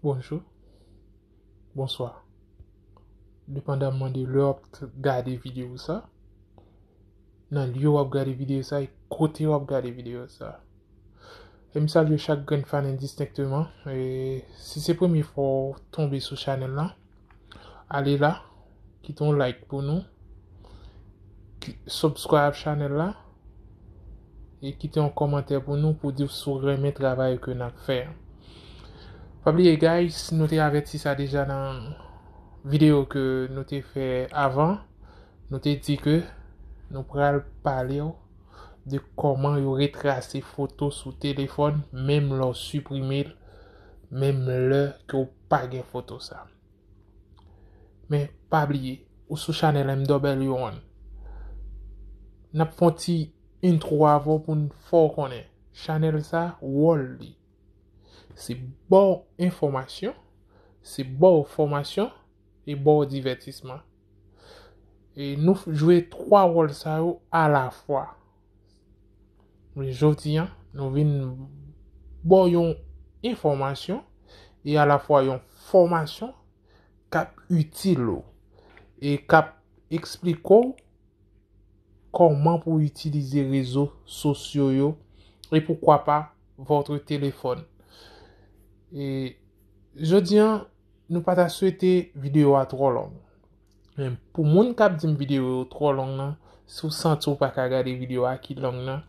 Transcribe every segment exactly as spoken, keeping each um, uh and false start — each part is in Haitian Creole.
Bonjou. Bonswa. Depandaman de lè w ap t-, gade videyo sa, nan lye w ap gade videyo sa e kote w ap gade videyo sa. E m salye chak grenn fan endistenkteman. E si se premye fwa w tonbe sou chanèl la, ale la, kite yon like pou nou, ki-, subscribe chanèl la, e kite yon kòmantè pou nou pou di si w renmen travay ke n ap fè a. Pa bliye, guys, nou te avèti sa deja nan videyo ke nou te fè avan. Nou te di ke nou pral pale w de kòman yo retrase foto sou telefòn, menm lè w siprime l, menm lè ke w pa gen foto sa. Men pa bliye, ou sou chanèl M W One. N ap fè yon ti intro avè w pou n fè w konnen. Chanèl sa, wòl li, se ba w enfòmasyon, se ba w fòmasyon, e ba w divètisman. E nou f-, jwe twa wòl sa yo alafwa. Men jodi a, nou vin ba w yon enfòmasyon e alafwa yon fòmasyon k ap itil ou e k ap eksplike w kòman pou w itilize rezo sosyo yo e poukwa pa votre téléphone. E jodi a, nou pa ta swete videyo a twò long. Men pou moun k ap di m videyo yo twò long nan, si w santi w pa ka gade videyo a ki long nan,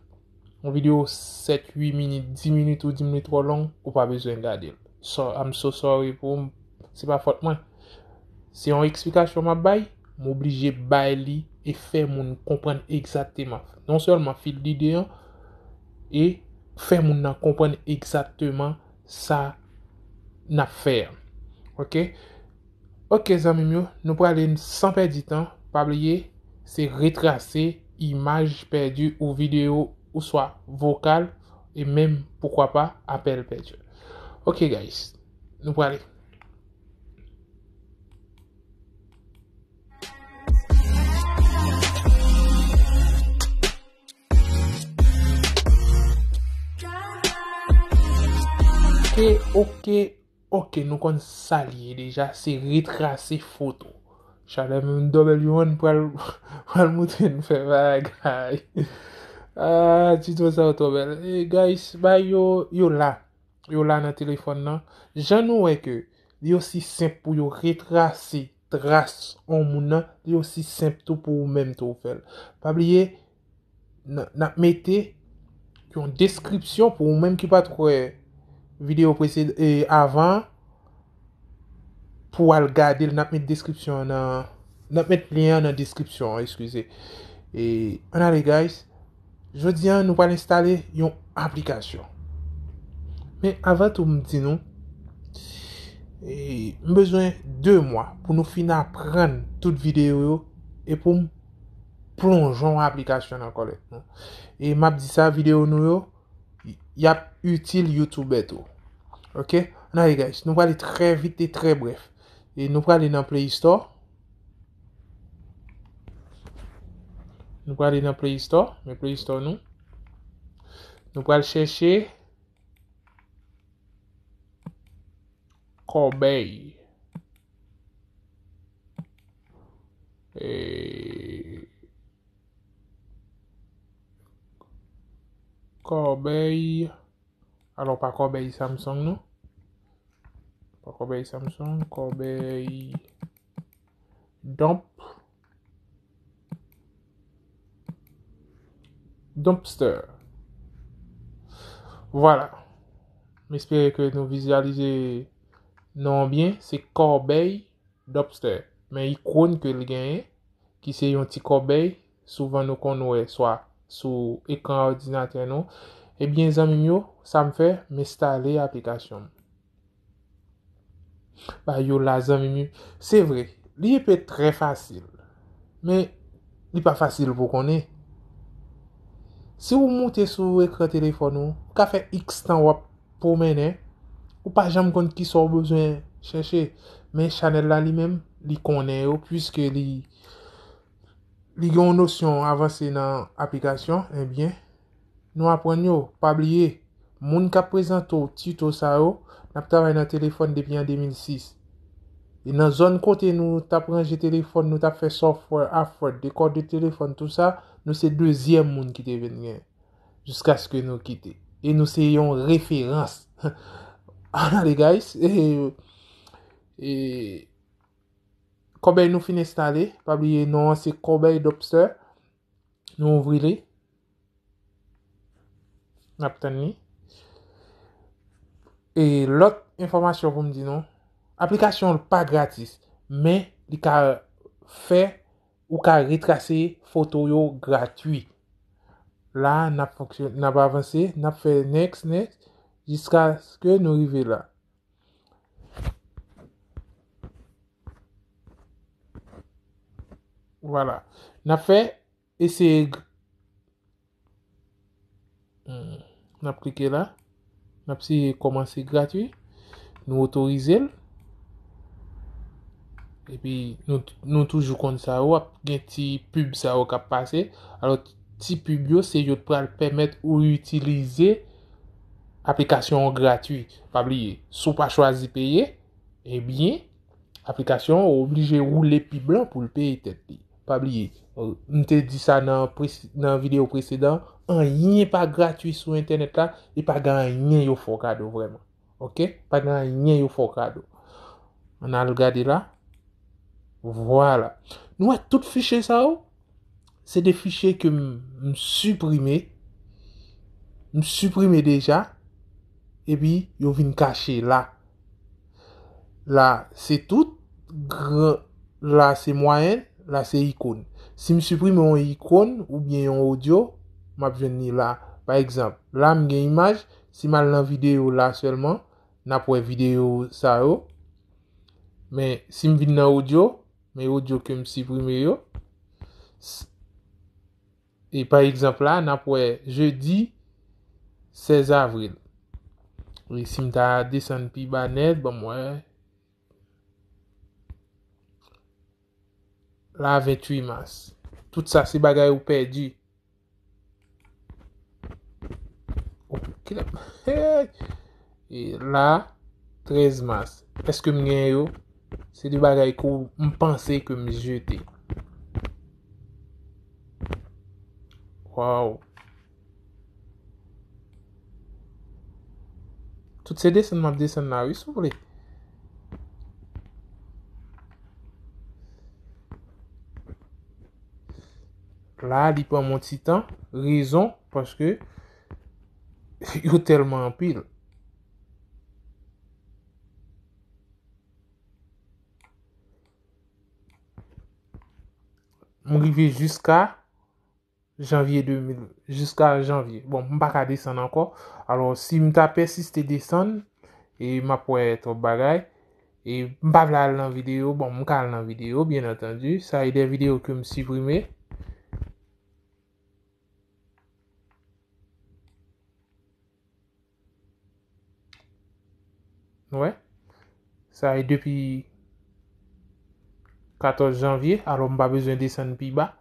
yon videyo sèt, uit minit, dis minit ou di m li twò long, ou pa bezwen gade l. So, I'm so sorry pou w, se pa fòt mwen. Se yon eksplikasyon m ap bay, m oblije bay li e fè moun konprann egzakteman. Non sèlman fil dide an, e fè moun nan konprann egzakteman sa n ap fè a. Oke? Oke, zanmi m yo, nou prale san pèdi tan. Pa bliye, se retrase imaj pèdi ou videyo oswa vokal e menm, poukwa pa, apèl pèdi. Oke, guys, nou prale. Oke, oke, oke, nou konn sa l ye deja, se retrase foto. Chanèl M W One pral, pral montre n fè bagay. Ah, tuto sa yo twò bèl. E guys, bay yo, yo la. Yo la nan telefòn nan. Jan nou wè ke li osi senp pou yo retrase tras yon moun nan, li osi senp tou pou ou menm tou w fè l. Pa bliye, n, n ap mete yon deskripsyon pou ou menm ki pa t wè videyo presed-, e, avan an, pou w al gade l. N ap met deskripsyon an nan, n ap met lyen an nan deskripsyon an, eskize. E, ann ale, guys. Jodi a, nou pral enstale yon aplikasyon. Men avan tou, m di nou, e, m bezwen de mwa pou nou fin aprann tout videyo yo e pou m plonje yon aplikasyon nan kòlèt nou. E m ap di sa, videyo nou yo, y ap itil youtubè tou. Oke? Ann ale, guys. Nou prale trè vit e trè brèf. E nou prale nan Play Store. Nou prale nan Play Store. Men Play Store nou. Nou pral chèche Kòbèy. E, Kòbèy. Alò, pa kòbèy Samsung, non. Pa kòbèy Samsung, kòbèy Dump. Dumpster. Vwala. M espere ke nou vizyalize non an byen. Se kòbèy Dumpster. Men ikòn ke l genyen, ki se yon ti kòbèy, souvan nou konn wè swa sou ekran òdinatè nou. Ebyen, zanmi m yo, sa m fè, m enstale aplikasyon m. Ba yo la, zanmi m yo. Se vre, li pe trè fasil, men li pa fasil pou konnen. Si w moute sou ekran telefòn ou, ou ka fè iks tan w ap pwomennen, ou pa janm konn kisa w bezwen chèche. Men chanèl la li menm, li konnen yo, piske li, li gen yon nosyon avanse nan aplikasyon, ebyen, nou aprann yo. Pa bliye, Moun k ap prezante w tito sa yo, n ap travay nan telefòn depi an de mil sis. E nan zòn kote nou t ap ranje telefòn, nou t ap fè software, hardware, dekòde telefòn, tou sa, nou se dezyèm moun ki te vin gen. Jiskaske nou kite. E nou se yon referans. Ann ale, guys. E, e, kòbèy nou fin enstale. Pa bliye, non an se Kòbèy Dopster. Nou ouvri li. N ap tann li. E lòt enfòmasyon pou m di nou, aplikasyon an pa gratis, men li ka fè ou ka retrase foto yo gratwi. La, n ap fonksyon-, n ap avanse, n ap fè next, next, jiskaske nou rive la. Vwala. N ap fè eseye g-, hmm, n ap klike la. N ap eseye kòmanse gratwi. Nou otorize l. Epi nou, nou toujou konn sa yo, ap gen ti pib sa yo k ap pase. Alò, ti pib yo, se yo t pral pèmèt ou itilize aplikasyon an gratwi. Pa bliye, si w pa chwazi peye, ebyen, aplikasyon an oblije woule pib lan pou l peye tèt li. Pa bliye, m te di sa nan presi-, nan videyo presedan, anyen pa gratwi sou entènèt la, e pa gen anyen yo fè w kado vrèman. Oke? Pa gen anyen yo fè w kado. Ann al gade la. Vwala. Nou wè tout fichye sa yo? Se de fichye ke m, m siprime. M siprime deja. Epi yo vin kache la. La, se tout. Gran, la, se mwayèn. La, se ikòn. Si m siprime yon ikòn oubyen yon odyo, m ap jwenn li la. Pa egzanp, la, m gen imaj. Si m al nan videyo la sèlman, n ap wè videyo sa yo. Men, si m vin nan odyo, men odyo ke m siprime yo. S-, e pa egzanp la, n ap wè jedi sèz avril. E si m ta desann pi ba nèt, ban m wè. La, venntuit mas. Tout sa, se bagay ou pèdi. Kilè m-, hey! E la, trèz mas. Èske m gen yo? Se de bagay ke m panse ke m jete. Waw. Tout se desann m ap desann la, wi, souple. La, li pran m yon ti tan. Rezon, paske yo tèlman anpil. M rive jiska janvye de mil, jiska janvye. Bon, m pa ka desann ankò. Alò, si m ta pèsiste desann, e m ap wè twòp bagay. E m pa vle al nan videyo. Bon, m ka al nan videyo, byen antandi. Sa e de videyo ke m siprime. Nou wè? Sa e depi katòz janvye, alò m pa bezwen desann pi ba.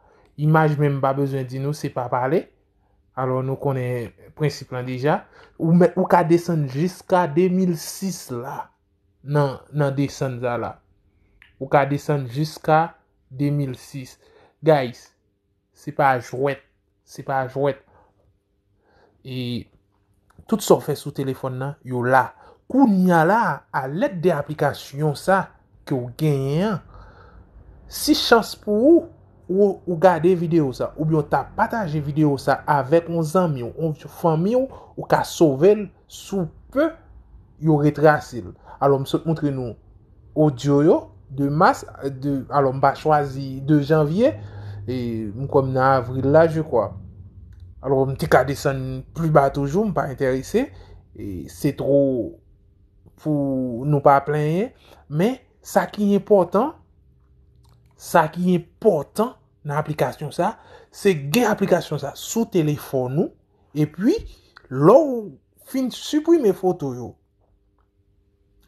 Imaj menm m pa bezwen di nou, se pa pale. Alò nou konnen prensip lan deja. Ou mèt, ou ka desann jiska de mil sis la. Nan, nan desann sa la. Ou ka desann jiska de mil sis. Guys, se pa jwèt. Se pa jwèt. E tout sa w fè sou telefòn nan, yo la. Kounya la, a lèd de aplikasyon sa ke w genyen an, si chans pou ou, ou, ou gade videyo sa, oubyen w ta pataje videyo sa avèk yon zanmi w, yon fanmi w, ou ka sove l sou pe, yo retrase l. Alò, m sot montre nou odyo yo, de mas, de, alò, m pa chwazi de janvye, e m kwè m nan avril la, je kwa. Alò, m te ka desann pli ba toujou, m pa enterese, e se two pou nou pa plenyen, men sa ki enpòtan, sa ki enpòtan nan aplikasyon sa, se gen aplikasyon sa sou telefòn ou, epi lè w fin siprime foto yo,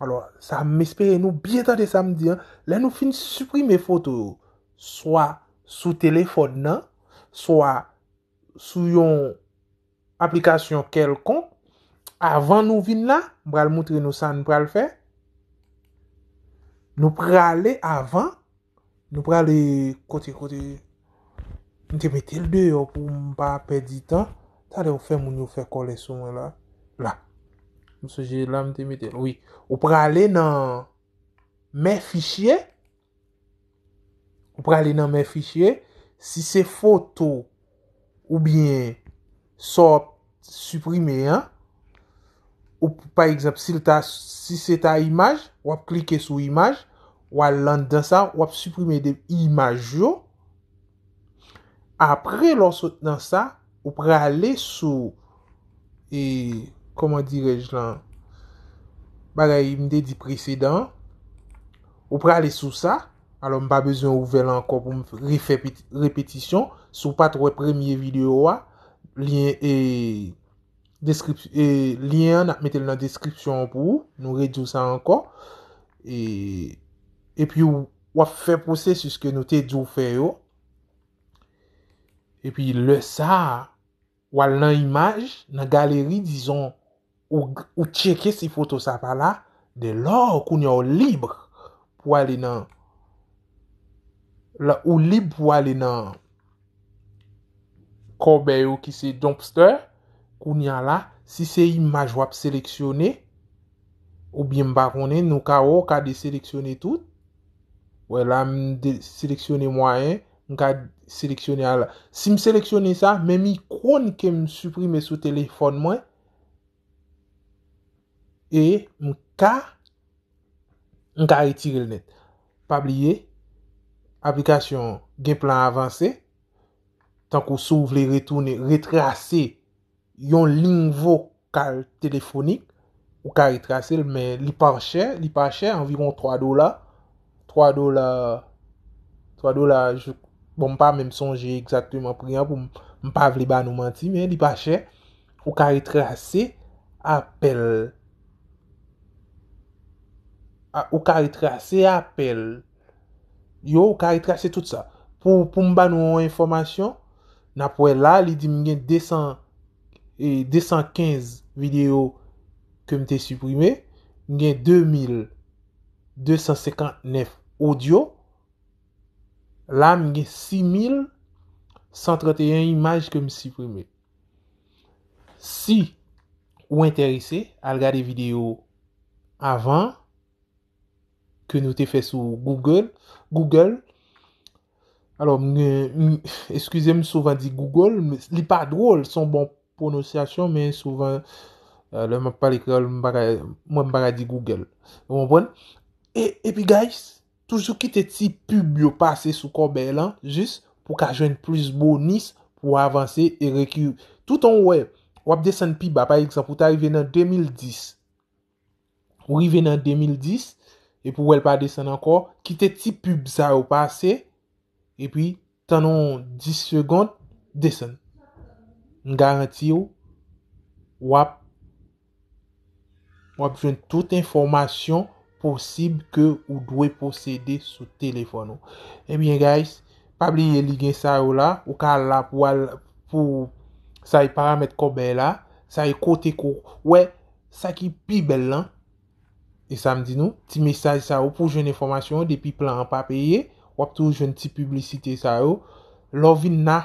alò, sa m espere nou byen tande sa m di an, lè nou fin siprime foto yo, swa sou telefòn nan, swa sou yon aplikasyon kèlkonk, Avan nou vin la, m pral moutre nou sa n pral fè. Nou prale avan, nou prale kote, kote, m te mete l deyò pou m pa pèdi tan. Talè ou fè moun yo fè kòlè sou mwen la. La. M sonje la m te mete l. Wi. Ou prale nan men fichye. Ou prale nan men fichye. Si se foto oubyen sa w ap siprime an, ou, pa egzanp, si l ta, si se ta imaj, w ap klike sou imaj, w al anndan sa, w ap siprime de imaj yo. Apre, lè w sot nan sa, ou prale sou, e, kòman dirèj lan, bagay m te di presedan an, ou prale sou sa, alò m pa bezwen ouvè l ankò pou m refè peti-, repetisyon. Si w pa t wè premye videyo a, lyen, e, deskrip-, e, lyen an, n ap mete l nan deskripsyon an pou ou. Nou redi w sa ankò. E, epi w, w ap fè pwosesis ke nou te di w fè yo. Epi lè sa a, w al nan imaj, nan galeri, dizon, ou, ou tcheke si foto sa pa la, dèlò, kounye a w lib pou ale nan, la, ou lib pou ale nan kòbèy ou ki se dumpster, kounye a la, si se imaj w ap seleksyone, oubyen m pa konnen, nou ka wè, w ka deseleksyone tout. Wè la, m de-, seleksyone mwayen, m ka seleksyone a la. Si m seleksyone sa, menm ikòn ke m siprime sou telefòn mwen, e m ka, m ka retire l nèt. Pa bliye, aplikasyon gen plan avanse, tankou si w vle retounen, retrase yon liy vokal telefonik, ou ka retrase l, men li pa chè, li pa chè, anviwon twa dola. Twa dola, twa dola, je, bon, m pa menm sonje egzakteman pri an pou m, m pa vle ba nou manti, men li pa chè. Ou ka retrase apèl, a, ou ka retrase apèl yo, ou ka retrase tout sa. Pou, pou m ba nou yon enfòmasyon, n ap wè la, li di m gen de san, e, de san kenz videyo ke m te siprime, m gen de mil de san senkant nèf odyo, la m gen sis mil san trannteyen imaj ke m siprime. Si ou enterese, al gade videyo avan ke nou te fè sou Google. Google. Alò, m gen, m, eskize m souvan di Google, men li pa dwòl, se yon bon pwononsyasyon, men souvan, euh, lè m ap pale kreyòl, m pa ka, mwen m pa ka di Google. Ou konprann? E, epi, guys, toujou kite ti pib yo pase sou kòbèy lan, jis pou ka jwenn plis bonis pou avanse e reki-, toutan w wè, w ap desann pi ba, pa egzanp, ou ta rive nan de mil dis, ou rive nan de mil dis, epi w wè l pa desann ankò, kite ti pib sa yo pase, epi tann yon dis segonn, desann. M garanti w, w ap, w ap jwenn tout enfòmasyon posib ke ou dwe posede sou telefòn ou. Ebyen, guys, pa bliye li gen sa yo la, ou ka al la pou al, pou sa e paramèt kòbèy la, sa e kote ko, wè, sa ki pi bèl lan, e sa m di nou, ti mesaj sa yo pou jwenn enfòmasyon yo depi plan an pa peye, w ap toujou jwenn ti piblisite sa yo. Lè w vin la,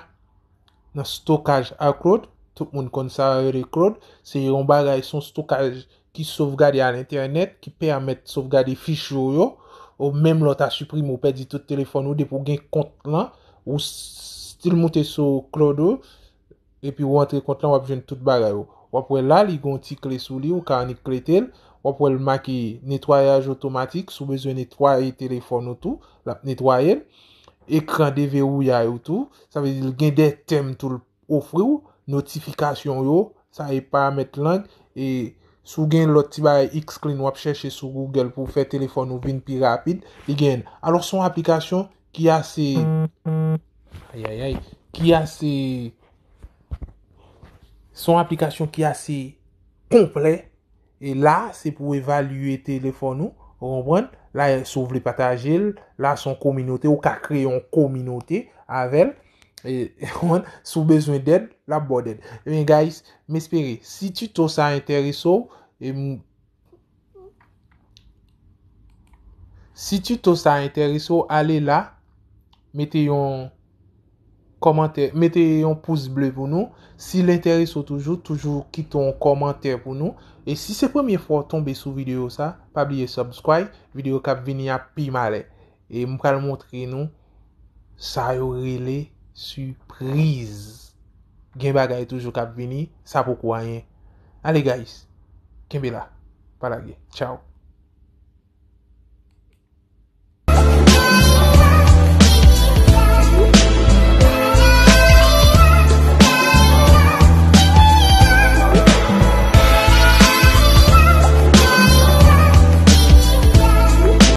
nan stokaj iCloud, tout moun konn sa yo rele cloud, se yon bagay, se yon stokaj ki sovgade a lentènèt, ki pèmèt sovgade fich yo yo, ou menm lè w ta siprime, ou pèdi tout telefòn ou, depi w gen kont lan, ou still moute sou cloud ou, epi ou antre kont lan, w ap jwenn tout bagay ou. W ap wè la, li gen yon ti kle sou li, ou ka annik klete l. W ap wè l make netwayaj otomatik, si w bezwen netwaye telefòn ou tou, l ap netwaye l. Ekran devewouyay ou tou, sa vle di l gen de tèm tou l ofri w, notifikasyon yo, sa e paramèt lang, e si w gen lòt ti bagay X-Clean w ap chèche sou Google pou w fè telefòn ou vin pi rapid, li gen. Alò, se yon aplikasyon ki ase, ayayay, ki ase, se yon aplikasyon ki ase konplè. E la, se pou evalye telefòn ou, ou konprann? La, si w vle pataje l, la, se yon kominote, ou ka kreye yon kominote avè l. E, si w bezwen dèd, l ap ba w dèd. Ebyen, guys, m espere, si tuto sa enterese w, e m, si tuto sa enterese w, ale la, mete yon kòmantè, mete yon pous ble pou nou. Si l enterese w toujou, toujou kite yon kòmantè pou nou. E si se premye fwa w tonbe sou videyo sa, pa bliye subscribe, videyo k ap vini a pi malè. E m pral montre nou sa yo rele sipriz. Gen bagay toujou k ap vini, sa poko anyen. Ale guys, kenbe la, pa lage. Tchao.